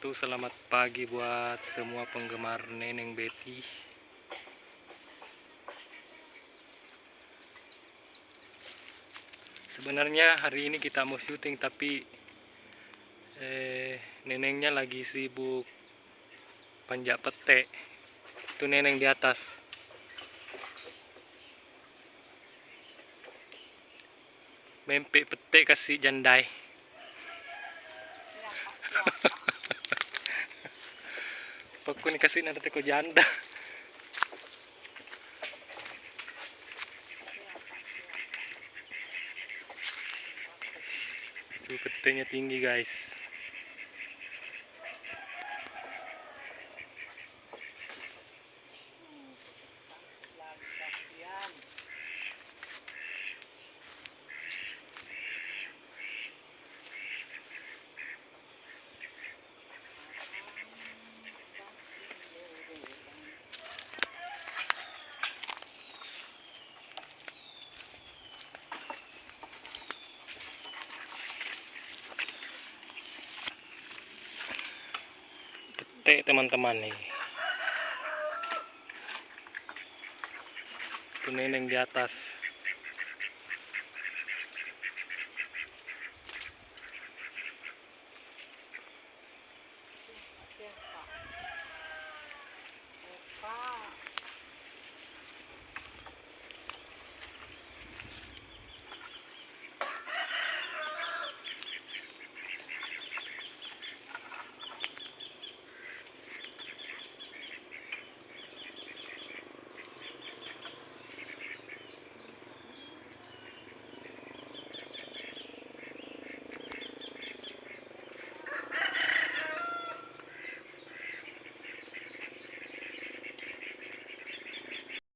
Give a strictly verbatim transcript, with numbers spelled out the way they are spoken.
Tuh, selamat pagi buat semua penggemar Neneng Betty. Sebenarnya hari ini kita mau syuting, tapi, eh, nenengnya lagi sibuk panjat pette. Tuh neneng di atas. Mempe pette kasi jandai. Pakkuni kasi na teko janda. Tuh, pettenya tinggi, guys. Pette, teman-teman, nih. Tuh neneng di atas.